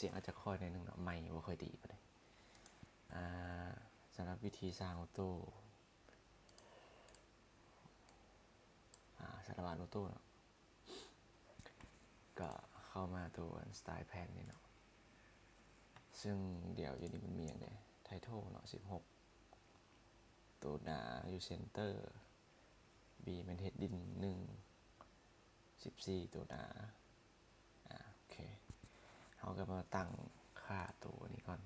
ສຽງອາດຈະຄ່ອຍໜ້ອຍໜຶ່ງເນາະ ໄມບໍ່ຄ່ອຍດີປານໃດ. ອ່າ ສຳລັບວິທີສ້າງໂອໂຕ້ ອ່າ ສາລະຫວ່າງໂອໂຕ້ເນາະ ກໍເຂົ້າມາໂຕ Style Pane ນີ້ເນາະ ຊຶ່ງດຽວຢູ່ນີ້ມັນມີຫຍັງແດ່? Title ເນາະ ສິບຫົກ ໂຕໜາຢູ່ Center, B ແມ່ນ Heading ໜຶ່ງ ສິບສີ່ ໂຕໜາ. ອ່າ ໂອເຄ ເຮົາກໍມາຕັ້ງຄ່າໂຕນີ້ກ່ອນ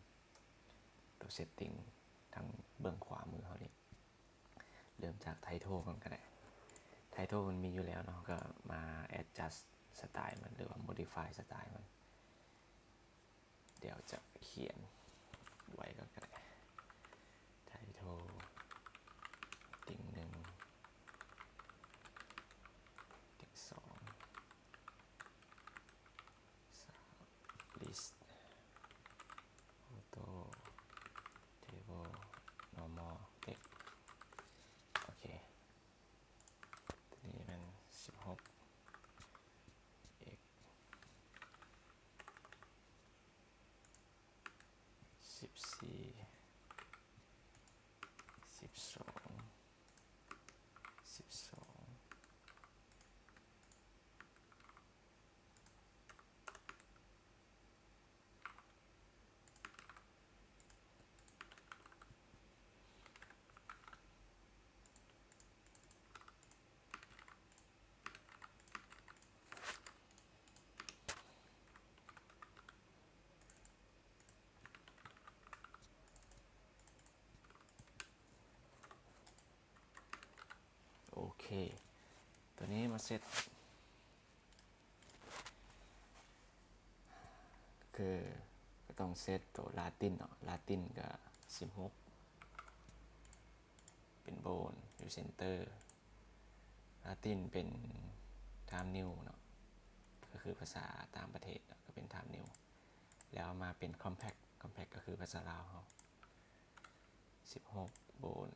ໂຕ Setting ທາງເບື້ອງຂວາມືເຮົານີ້. ເລີ່ມຈາກ Title ກ່ອນກໍໄດ້. Title ມັນມີຢູ່ແລ້ວເນາະ ເຮົາກໍມາ adjust style ມັນ ຫຼືວ່າ modify style ມັນ. ດຽວຈະຂຽນໄວ້ກ່ອນກໍໄດ້ Title, Heading ໜຶ່ງ, Heading ສອງ, ສາມ List, Auto, Table, Normal, Text. ໂອເຄ ຕົວນີ້ແມ່ນ ສິບຫົກ X ສິບສີ່ ສິບສອງ ສິບສອງ. ໂອເຄ ຕົວນີ້ມາເຊັດ ຄືກໍຕ້ອງເຊັດໂຕ Latin ເນາະ Latin ກໍສິບຫົກ ເປັນ Bold ຢູ່ Center, Latin ເປັນ Times New ເນາະ ກໍຄືພາສາຕ່າງປະເທດເນາະ ກໍເປັນ Times New. ແລ້ວມາເປັນ Compact, Compact ກໍຄືພາສາລາວເຮົາ ສິບຫົກ Bold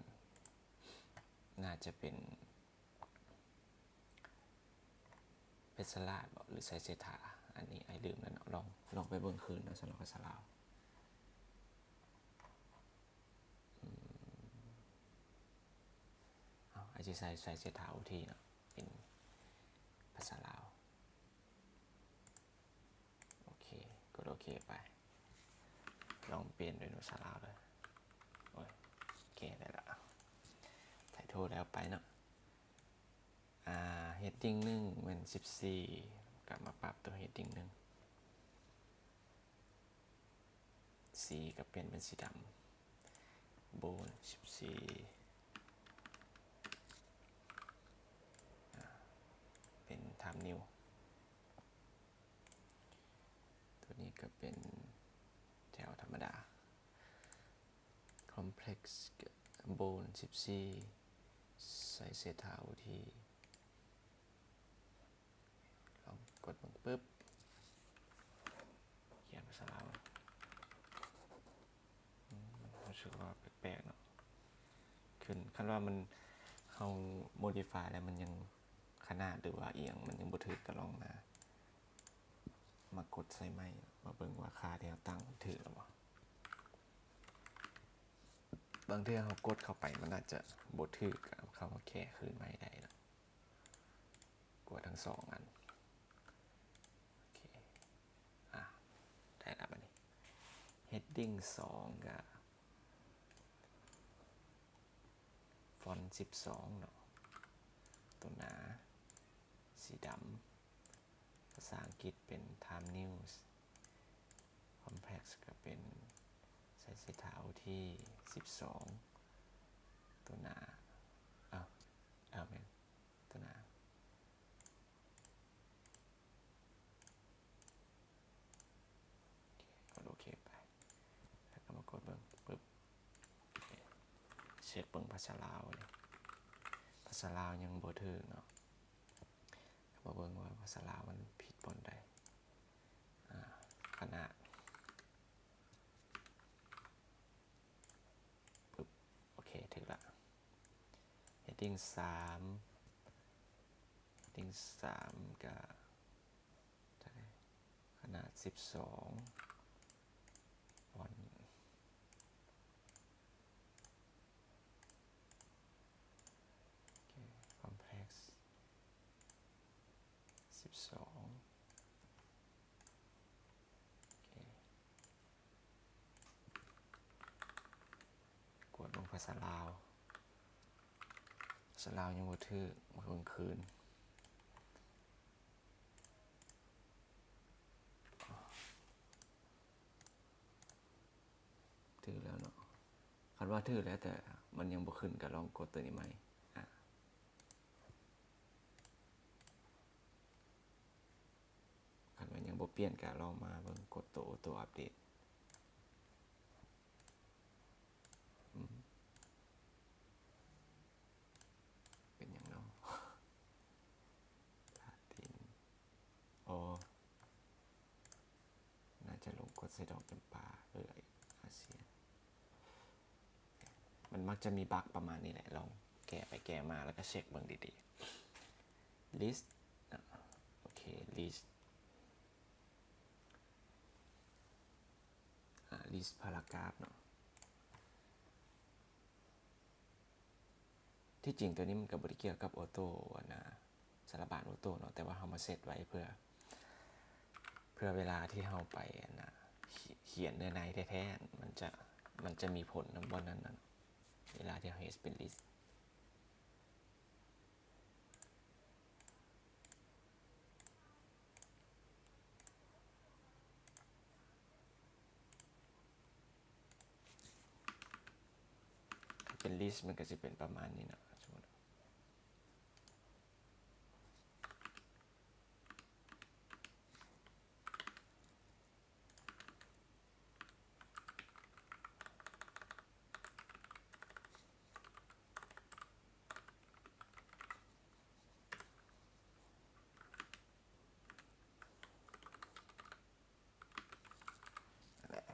ໜ້າຈະເປັນ ເພັດສະລາດບໍ ຫຼື ໄຊເສດຖາ? ອັນນີ້ອ້າຍລືມແລ້ວເນາະ ລອງ ລອງໄປເບິ່ງຄືນເນາະ ສຳລັບພາສາລາວ. ອືມ ເອົາ ອ້າຍຊິໃສ່ ໄຊເສດຖາ ໂອທີ ເນາະ ເປັນພາສາລາວ. ໂອເຄ ກົດໂອເຄໄປ ລອງປ່ຽນເປັນພາສາລາວເດີ. ໂອ້ຍ ໂອເຄ ໄດ້ລະ Title ແລ້ວໄປເນາະ. ອ່າ Heading ໜຶ່ງແມ່ນ ສິບສີ່ ກັບມາປັບຕົວ Heading ໜຶ່ງ ສີກໍປ່ຽນເປັນສີດຳ Bold ສິບສີ່ ອ່າ ເປັນ Times New. ຕົວນີ້ກໍເປັນແຖວທຳມະດາ Compact Bold ສິບສີ່ ໄຊເສດຖາ ໂອທີ ລອງກົດເບິ່ງປຶບ ຂຽນພາສາລາວ. ອືມ ຮູ້ສຶກວ່າແປກໆເນາະ ຂຶ້ນ ຄັນວ່າມັນ ເຮົາ modify ແລ້ວມັນຍັງຂະໜາດ ຫຼືວ່າອີ່ຫຍັງມັນຍັງບໍ່ຖືກ ກໍລອງມາ ມາກົດໃສ່ໃໝ່ ມາເບິ່ງວ່າຄ່າທີ່ເຮົາຕັ້ງມັນຖືກແລ້ວບໍ່. ບາງເທື່ອເຮົາກົດເຂົ້າໄປມັນອາດຈະບໍ່ຖືກ ເຮົາມາແກ້ຄືນໃໝ່ໄດ້ເນາະ. ກວດທັງສອງອັນ. ໂອເຄ ອ່າ ໄດ້ລະບາດນີ້. Heading ສອງ ກະ font ສິບສອງ ເນາະ ຕົວໜາ ສີດຳ. ພາສາອັງກິດເປັນ Times News, Compact ກະເປັນ ໄຊເສດຖາ ໂອທີ ສິບສອງ ຕົວໜາ ເອົ້າ ເອົ້າ ແມ່ນ ຕົວໜາ. ໂອເຄ ກົດໂອເຄໄປ ແລ້ວກໍມາກົດເບິ່ງປຶບ ໂອເຄ ເຊັກເບິ່ງພາສາລາວນີ້ ພາສາລາວຍັງບໍ່ຖືກເນາະ. ມາເບິ່ງວ່າພາສາລາວມັນຜິດບ່ອນໃດ. ອ່າ ຂະໜາດ ປຶບ ໂອເຄ ຖືກລະ. Heading ສາມ Heading ສາມ ກະ ຂະໜາດ ສິບສອງ ສິບສອງ ໂອເຄ ກວດເບິ່ງພາສາລາວ ພາສາລາວຍັງບໍ່ຖືກ ມາເບິ່ງຄືນ. ຖືກແລ້ວເນາະ ຄັນວ່າຖືກແລ້ວ ແຕ່ມັນຍັງບໍ່ຂຶ້ນ ກໍລອງກົດຕົວນີ້ໃໝ່ ອາ ຄັນວ່າຍັງບໍ່ປ່ຽນ ກໍລອງມາເບິ່ງ ກົດໂຕ ໂຕອັບເດດ. ອືມ ເປັນຫຍັງເນາະ ລາຕິນ ອໍ ໜ້າຈະລົງກົດໃສ່ດອກຈຳປາ ເອີ ອາຊຽນ. ມັນມັກຈະມີບັກປະມານນີ້ແຫຼະ ລອງແກ້ໄປແກ້ມາ ແລ້ວກໍເຊັກເບິ່ງດີໆ. ລິດ ໂອເຄ ລິດ ອາ ລິດພາຣາກຣາຟເນາະ. ທີ່ຈິງຕົວນີ້ມັນກໍບໍ່ໄດ້ກ່ຽວກັບໂອໂຕ້ ອັນນ່າ ສາລະບານໂອໂຕ້ເນາະ ແຕ່ວ່າເຮົາມາເຊັດໄວ້ເພື່ອ ເພື່ອເວລາທີ່ເຮົາໄປ ອັນນ່າ ຂ- ຂຽນເນື້ອໃນແທ້ໆ ມັນຈະ ມັນຈະມີຜົນນຳບ່ອນນັ້ນນະ ເວລາທີ່ເຮົາເຮັດເປັນລິດ. ເປັນລິດ ມັນກໍຊິເປັນປະມານນີ້ເນາະ ສົມມຸດ.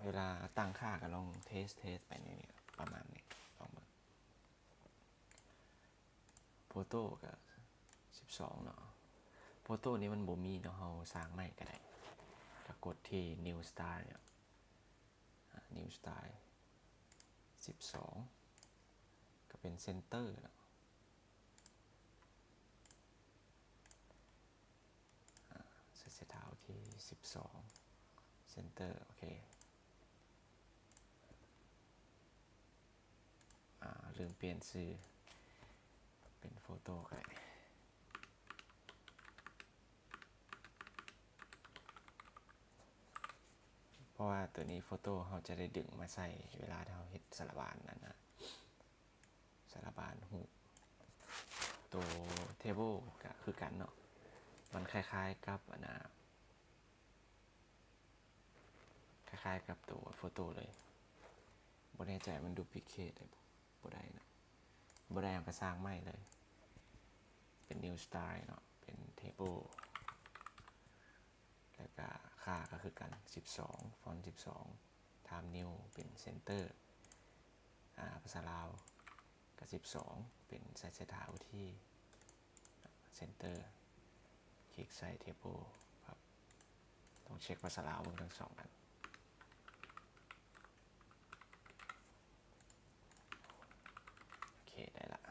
ເວລາຕັ້ງຄ່າກໍລອງເທສ ເທສໄປນີ້ ປະມານນີ້ ລອງເບິ່ງ. ໂຟໂຕ້ກໍສິບສອງເນາະ ໂຟໂຕ້ນີ້ມັນບໍ່ມີເນາະ ເຮົາສ້າງໃໝ່ກໍໄດ້ ກໍກົດທີ່ New Style ເນາະ ອາ New Style ສິບສອງ ກໍເປັນ Center ເນາະ. ອາ ໃສ່ເສດຖານທີ່ສິບສອງ Center ໂອເຄ ອາ ລືມປ່ຽນຊື່ ເປັນໂຟໂຕ້ກໍໄດ້ ເພາະວ່າຕົວນີ້ໂຟໂຕ້ເຮົາຈະໄດ້ດຶງມາໃສ່ເວລາທີ່ເຮົາເຮັດສາລະບານນັ້ນນະ. ສາລະບານຮູບ ໂຕ Table ກະຄືກັນເນາະ ມັນຄ້າຍໆກັບ ອັນນ່າ ຄ້າຍໆກັບໂຕໂຟໂຕ້ເລີຍ. ບໍ່ແນ່ໃຈວ່າມັນ Duplicate ໄດ້ບໍ່ ບໍ່ໄດ້ເນາະ ບໍ່ໄດ້ເຮົາກະສ້າງໃໝ່ເລີຍ ເປັນ New Style ເນາະ ເປັນ Table ແລ້ວກະຄ່າກໍຄືກັນ ສິບສອງ Font ສິບສອງ Time New ເປັນ Center ອາ ພາສາລາວກໍສິບສອງ ເປັນ ໃສ່ເສດຖານທີ່ Center ຄລິກໃສ່ Table ປັບ ຕ້ອງເຊັກພາສາລາວເບິ່ງທັງສອງອັນ. ໂອເຄ ໄດ້ລະ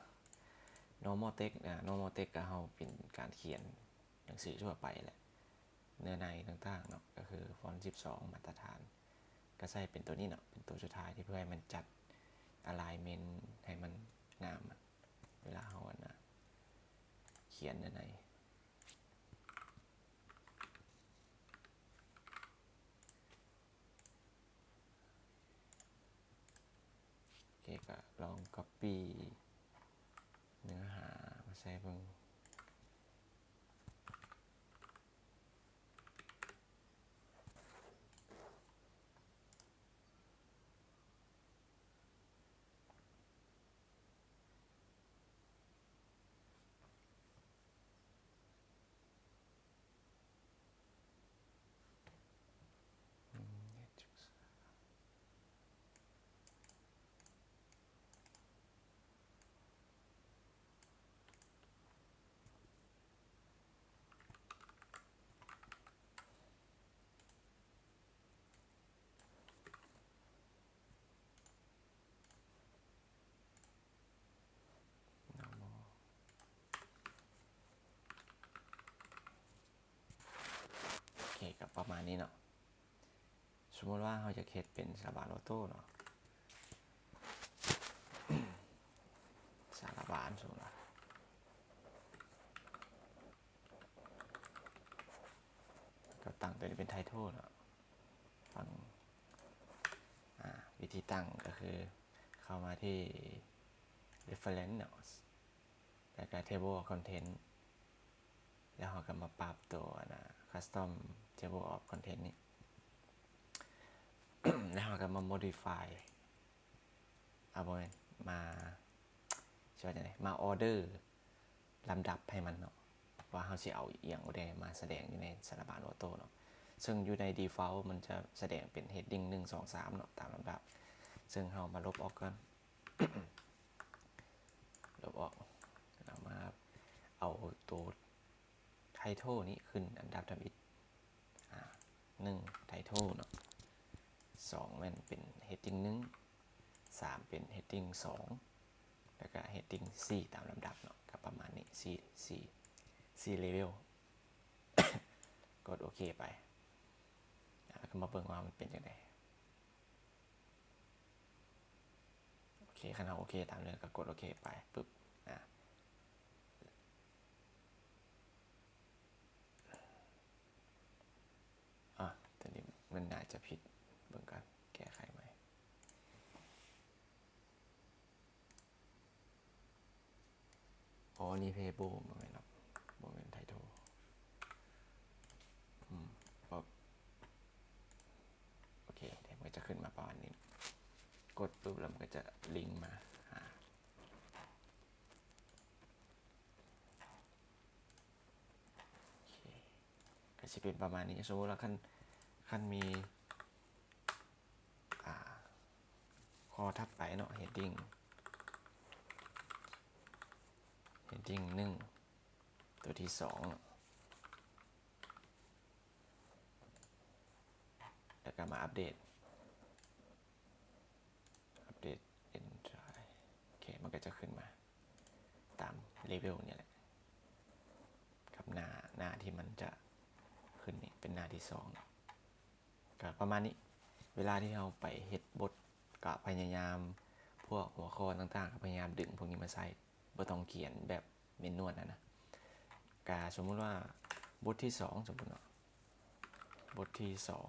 Normal Text ອາ Normal Text ກໍເຮົາເປັນການຂຽນໜັງສືທົ່ວໄປແຫຼະ ເນື້ອໃນຕ່າງໆເນາະ ກໍຄື Font ສິບສອງ ມາດຕະຖານ ກໍໃສ່ເປັນຕົວນີ້ເນາະ ເປັນຕົວສຸດທ້າຍທີ່ເພື່ອໃຫ້ມັນຈັດ Alignment ໃຫ້ມັນງາມ ເວລາເຮົາ ອັນນ່າ ຂຽນເນື້ອໃນ. ໂອເຄ ກໍລອງ Copy ເນື້ອຫາມາໃສ່ເບິ່ງ. ກໍປະມານນີ້ເນາະ. ສົມມຸດວ່າເຮົາຢາກເຮັດເປັນສາລະບານໂອໂຕ້ເນາະ ສາລະບານ ສົມມຸດວ່າ ກໍຕັ້ງຕົວນີ້ເປັນໄທໂທເນາະ ຟັງ ອາ ວິທີຕັ້ງກໍຄືເຂົ້າມາທີ່ reference ເນາະ ແລ້ວກໍ table of content ແລ້ວເຮົາກໍມາປັບຕົວອັນນະ custom table of content ນີ້ ແລ້ວເຮົາກໍມາ modify ອາ ບໍ່ແມ່ນ ມາ ຊິວ່າຈັ່ງໃດ ມາ order ລຳດັບໃຫ້ມັນເນາະ ວ່າເຮົາຊິເອົາອີ່ຫຍັງແດ່ມາສະແດງຢູ່ໃນສາລະບານໂອໂຕ້ເນາະ. ເຊິ່ງຢູ່ໃນ default ມັນຈະສະແດງເປັນ heading ໜຶ່ງ ສອງ ສາມເນາະ ຕາມລຳດັບ ເຊິ່ງເຮົາມາລົບອອກກ່ອນ ລົບອອກ ເອົາມາ ເອົາໂຕ title ນີ້ຂຶ້ນອັນດັບທຳອິດ ອາ ໜຶ່ງ title ເນາະ ສອງ ແມ່ນເປັນ heading ໜຶ່ງ ສາມ ເປັນ heading ສອງ ແລ້ວກະ heading ສີ່ ຕາມລຳດັບເນາະ ກໍປະມານນີ້ ສີ່ ສີ່ ສີ່ level ກົດໂອເຄໄປ ອາ ແລ້ວກໍມາເບິ່ງວ່າມັນເປັນຈັ່ງໃດ. ໂອເຄ ຄັນເຮົາໂອເຄຕາມເລື່ອງກໍກົດໂອເຄໄປປຶບ ອາ ອາ ຕົວນີ້ມັນໜ້າຈະຜິດ ເບິ່ງກ່ອນ ແກ້ໄຂໃໝ່. ອໍ ນີ້ table ບໍ່ແມ່ນເນາະ ບໍ່ແມ່ນ title ອືມ ປຶບ ໂອເຄ ມັນຈະຂຶ້ນມາປະມານນີ້ ກົດປຶບ ແລ້ວມັນກໍຈະລິງມາຫາ ໂອເຄ ກໍຊິເປັນປະມານນີ້. ສົມມຸດວ່າຄັນ ຄັນມີ ອາ ຂໍ້ຖັດໄປເນາະ heading heading ໜຶ່ງ ຕົວທີສອງເນາະ ແລ້ວກໍມາອັບເດດ ອັບເດດ entry ໂອເຄ ມັນກໍຈະຂຶ້ນມາຕາມ level ນີ້ແຫຼະ ກັບໜ້າ ໜ້າທີ່ມັນຈະຂຶ້ນນີ້ເປັນໜ້າທີສອງເນາະ. ກໍປະມານນີ້ ເວລາທີ່ເຮົາໄປເຮັດບົດ ກໍພະຍາຍາມ ພວກຫົວຂໍ້ຕ່າງໆ ກໍພະຍາຍາມດຶງພວກນີ້ມາໃຊ້ ບໍ່ຕ້ອງຂຽນແບບແມນນວນຫັ້ນນະ. ກໍສົມມຸດວ່າບົດທີສອງ ສົມມຸດເນາະ ບົດທີສອງ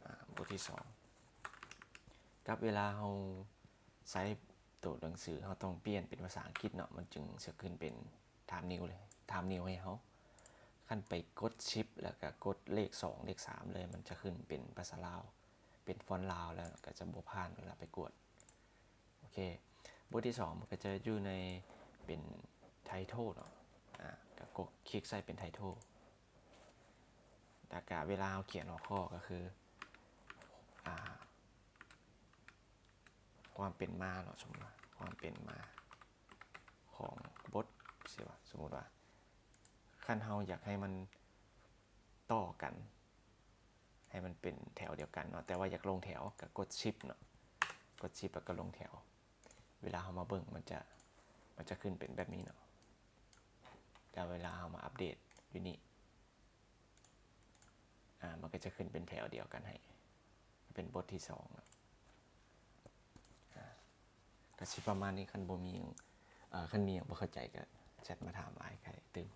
ອາ ບົດທີສອງ ກັບເວລາເຮົາໃຊ້ໂຕໜັງສື ເຮົາຕ້ອງປ່ຽນເປັນພາສາອັງກິດເນາະ ມັນຈຶ່ງຈະຂຶ້ນເປັນ thumbnail ເລີຍ thumbnail ໃຫ້ເຮົາ. ຄັນໄປກົດ shift ແລ້ວກໍກົດເລກສອງ ເລກສາມເລີຍ ມັນຈະຂຶ້ນເປັນພາສາລາວ ເປັນຟອນລາວ ແລ້ວກໍຈະບໍ່ຜ່ານເວລາໄປກວດ. ໂອເຄ ບົດທີສອງ ມັນກໍຈະຢູ່ໃນເປັນ title ເນາະ ອາ ກໍກົດຄລິກໃສ່ເປັນ title ແລ້ວກໍເວລາເຮົາຂຽນຫົວຂໍ້ກໍຄື ອາ ຄວາມເປັນມາເນາະ ສົມມຸດວ່າຄວາມເປັນມາຂອງບົດ ຊິວ່າ ສົມມຸດວ່າ ຄັນເຮົາຢາກໃຫ້ມັນຕໍ່ກັນ ໃຫ້ມັນເປັນແຖວດຽວກັນເນາະ ແຕ່ວ່າຢາກລົງແຖວ ກໍກົດ shift ເນາະ ກົດ shift ແລ້ວກໍລົງແຖວ. ເວລາເຮົາມາເບິ່ງ ມັນຈະ ມັນຈະຂຶ້ນເປັນແບບນີ້ເນາະ ແຕ່ເວລາເຮົາມາອັບເດດຢູ່ນີ້ ອາ ມັນກໍຈະຂຶ້ນເປັນແຖວດຽວກັນໃຫ້ ເປັນບົດທີສອງເນາະ. ອາ ກໍຊິປະມານນີ້ ຄັນບໍ່ມີຫຍັງ ເອີ ຄັນມີຫຍັງບໍ່ເຂົ້າໃຈກໍແຊັດມາຖາມອ້າຍໄດ້ຕື່ມ.